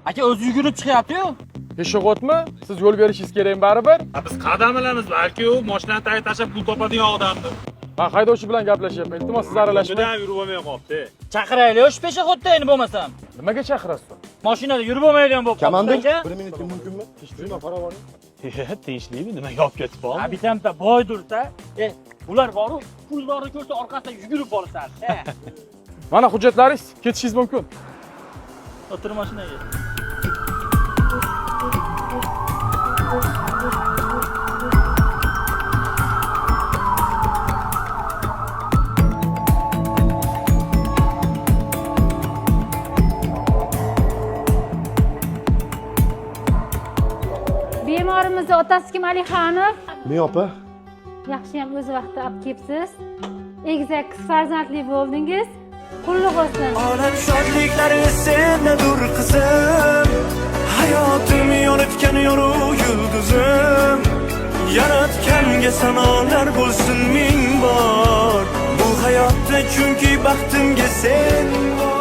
Aka, o'zi yugurib chiqyapti-yu. Пешеход mi? Siz yo'l berishingiz kerakmi baribir? Biz qadam bilamiz, balki u mashinani tagiga tashlab pul topadigan odamdir. Men haydovchi bilan gaplashyapman. Iltimos, siz aralashmang. Bundan yurib bo'lmay qolibdi. Chaqiraylik o'sha пешеход da endi bo'lmasam. Nimaga chaqirasiz? Mashinada yurib bo'lmaydigan bo'lib qolibdi Komandir, aka. bir minutga mumkinmi? Tinchlikmi, pora bormi? Tinchlikmi? Nimaga olib ketib Ha, bitamta boydirda. E, ular boru puldorni ko'rsa orqasidan yugurib borishadi. E, Mana hujjatlaringiz, ketishingiz mumkin. o'tir mashinaga. Bemorimizni otasi kim, Alixanov? Men opa. Yaxshiyam o'z vaqtida olib kelibsiz. Egizak qiz farzandli bo'ldingiz. Qulluq bo'lsin. Olam shodliklari sendadur qizim, hayotim yoritgan yorug' yulduzim. Yaratganga sanolar bo'lsin ming bor, bu hayotda chunki baxtimga sen bor.